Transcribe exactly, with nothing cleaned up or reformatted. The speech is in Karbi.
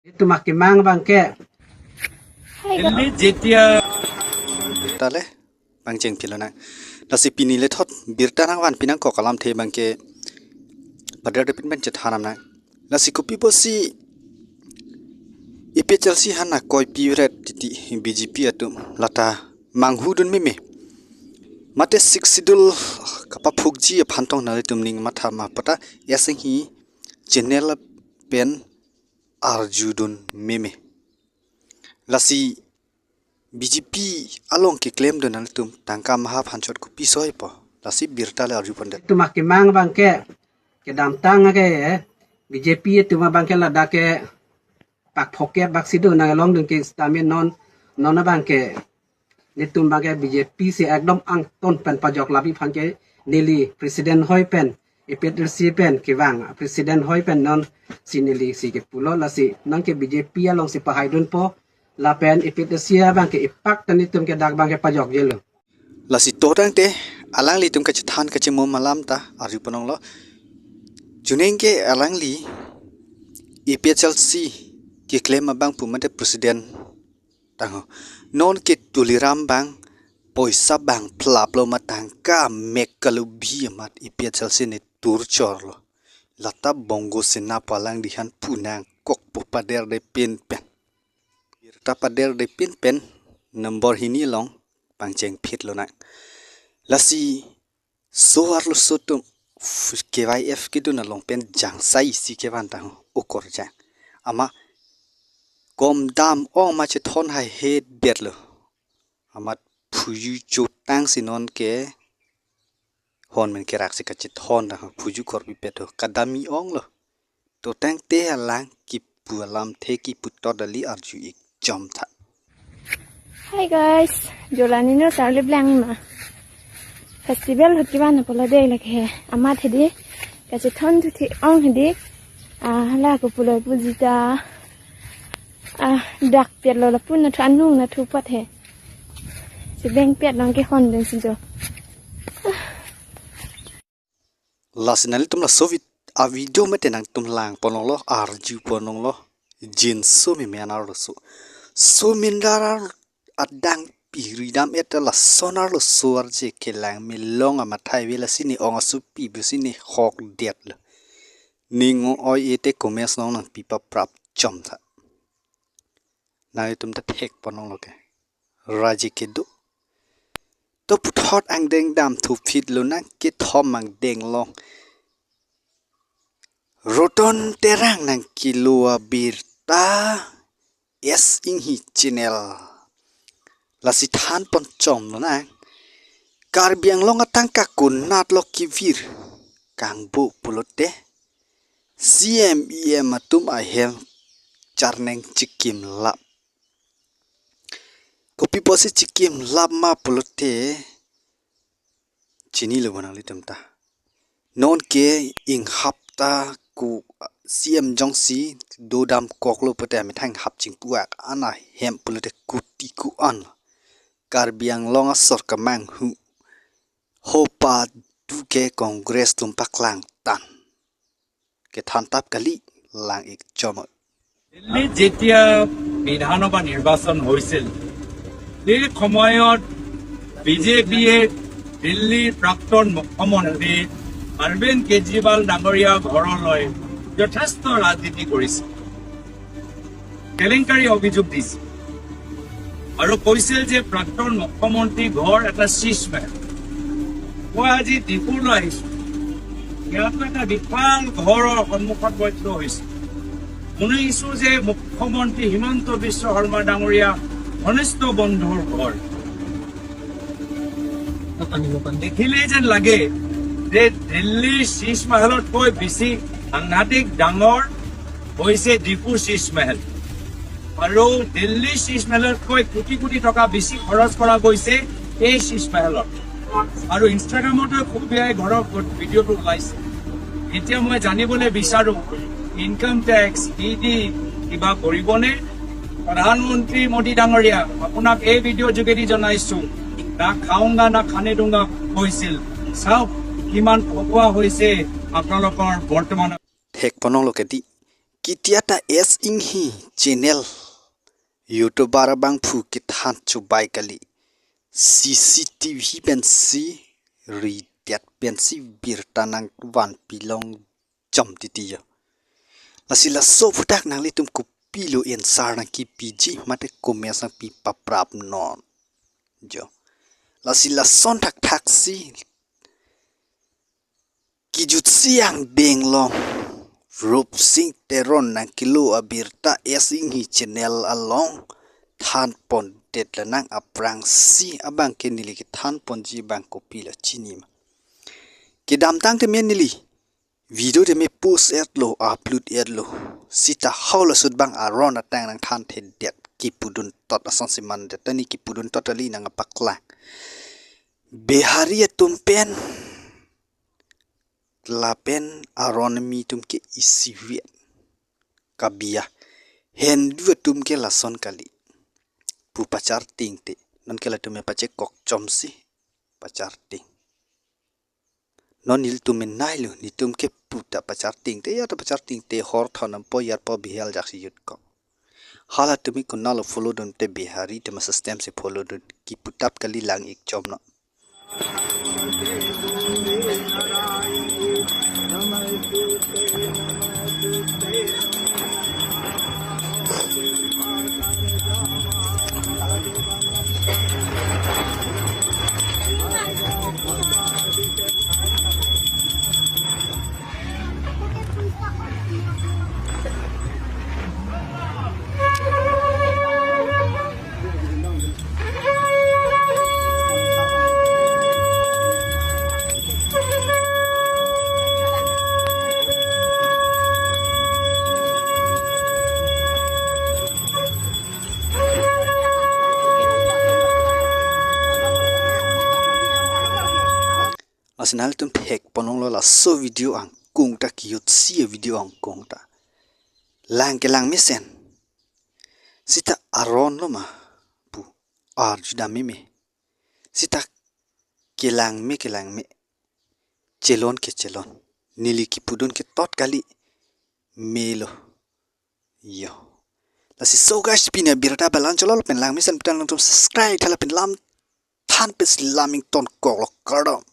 Itum akemang abangke. Hai, Delhi jetia. Tale, pangcheng phit lonang. Lasi pini lethot birta nangvanpi nangkok alamthe abangke paderdepin pen chethan nang. Lasi kopi pusi A P H L C aphan akoi piret titi B J P atum lata manghudun meme. Mate Sixth Schedule kapaphukji aphan tong nanglitum ning matha ma pata asing hi channel pen arjudun meme. Lasi B J P along keklemdun nanglitum tangka maha aphan chot kopi soi po. Lasi birta le arjupondet. Itum akemang abangke kedamtang ake, eh, B J P atum abangke ladak ke pak phokep bak sidu nang longdun ke stamin non, non abangke netum abangke B J P si ekdom angton pen pajok labi aphan ke neli president hoi pen, A P H L C pen kevang president hoi pen non si neli si kepulo. Lasi nang ke B J P along si pahaidunpo, lapen A P H L C abangke ipak ta netum ke dak abangke pajokjelo. Lasi to tangte alanglitum kachethan kachemum alam ta arjuponlonglo. Juneng ke alangli A P H L C keklem abang pu mate president tangho. Non ke Tuliram abang poisa abang phlaplo ma tangka mek kalubhi amat A P H L C ne turchorlo. Lata Bongo Sena pu alangli aphan pu nangkokpo paderdepin pen. Birta paderdepin pen nombor hini along pangcheng phit lonang. Lasi so arloso atum K Y F kedun along pen jangsai si kevan tangho okorjang. Amat kom dam-ong ma chethon haihedetlo. Amat phuju chotang si non ke hon men kerak si kachethon tangho, phuju korbi pet ho, kadam-i-onglo. To tangte alang kipu alamthe kipu tot dali arju ik jom tha. Hi guys, jolani no tarlip lang ma. Festival hot kevan apot lo dei lake. Amat hedi kachethon thuthi ong hedi. Ah, hala ko puloi puji ta. Ah, dak piat lo lapu nathu anung nathu pat he. Si beng piat long ke hon den si jo. Lasi nanglitum laso vid-, a video mate nangtum langponlonglo, arjuponlonglo, jinso meme an arloso. So mindar ar adang piri dam-et lason arloso arje kelang melong amat hai ve lasi ne ong asopi pusi ne hokdetlo. Ning oi-e te comments along nangpi paprap jom tha. Nanglitum ta thekponlonglo ke. Raji kedo. To puthot angdeng dam thuphit lonang kethom angdeng along. Roton Terang nangkelo abirta S Inghi channel. Lasi thanpon chom lonang. Karbi Anglong atangka konatlo kevir kangbo pulote C M E M atum ahem charneng chikimlap. Kopi pusi chikimlap ma pulote chinilo bo nanglitum ta. Non ke inghap ta ku C M jongsi dodam koklo pute amethang hap chingpuak ana hem pulote kuti ku an. Karbi Anglong asor kemanghu. Hopa du ke Congress atum paklang tan. Kethan tap kali lang ik jom. দিল্লীত যেতিয়া বিধানসভা নিৰ্বাচন হৈছিল, সেই সময়ত বিজেপিয়ে দিল্লীৰ প্ৰাক্তন মুখ্যমন্ত্ৰী অৰবিন্দ কেজৰিৱাল ডাঙৰীয়া ঘৰলৈ যথেষ্ট ৰাজনীতি কৰিছিল, কেলেংকাৰী অভিযোগ দিছিল আৰু কৈছিল যে প্ৰাক্তন মুখ্যমন্ত্ৰী ঘৰ এটা শীৰ্ষ মহল। মই আজি ডিফুলৈ আহিছো, ইয়াতো এটা বিশাল ঘৰৰ সন্মুখত মই থিয় হৈছো। শুনিছো যে মুখ্যমন্ত্ৰী হিমন্ত বিশ্ব শৰ্মা ডাঙৰীয়া ঘনিষ্ঠ বন্ধুৰ ঘৰ। দেখিলেই যেন লাগে যে দিল্লীৰ শীৰ্ষ মহলতকৈ বেছি সাংঘাতিক ডাঙৰ হৈছে ডিফুৰ শীৰ্ষ মহল। আৰু দিল্লীৰ শীৰ্ষ মহলতকৈ কোটি কোটি টকা বেছি খৰচ কৰা গৈছে এই শীৰ্ষ মহলত। আৰু ইনষ্টাগ্ৰামতো খুব বেয়াই ঘৰৰ ভিডিঅ'টো ওলাইছে। এতিয়া মই জানিবলৈ বিচাৰো, ইনকাম টেক্স, ই ডি কিবা কৰিবনে? প্ৰধানমন্ত্ৰী মোদী ডাঙৰীয়া, আপোনাক এই ভিডিঅ' যোগেদি জনাইছো, না খাওঁগা না খানে দুংগা কৈছিল। চাওক কিমান ফটোৱা হৈছে আপোনালোকৰ বৰ্তমান। Thekponlonglo ke di. Kitia ta S Inghi channel YouTuber abangphu kethan chubai kali. C C T V pensi ridet pensi birta nangvanpi long jam titi jo. Lasi laso aphuthak nanglitum kopilo answer nangkipiji mate comments nangpi paprap non. Jo. Lasi lason thakthaksi kijutsi angdeng along Rupsing Teron nangkelo abirta S Inghi channel along thanpondet, la nang aphrangsi abang ke neli kethanponji abang kopilo chinima. Kedamtang tame neli video tame post-etlo, upload-etlo. Sita halaso abang aron ateng nangthanthedet, kipuduntot asonsi mandet, ta ne kipuduntot kali nangpaklang. Bihari atum pen lapen aron mi atum ke isivet kabiya. Hindu atum ke lason kali pu pachartingte. Non ke latum pachekok chomsi pacharting. Non nelitum menailo, netum ke puta pachartingte, ya ta pachartingte hor thon ampo yarpo bihal jaksi jutkok. Halatum ke konatlo follow dunte Bihari tema system si follow dun, kiputap kali lang-ik chomnon. Lasi nanglitum thekponlonglo laso video angkung ta, kijutsi video angkung ta. Lang kelang mesen. Sita aron lo ma pu arjudam meme. Sita kelang me kelang me. Chelon ke chelon. Neli kipudun ke tot kali melo. Yo. Lasi so guys, pini abirta balan cholo lapen lang mesen putan nangtum subscribe thala pen lam than pes laming tonkoklo, kardom.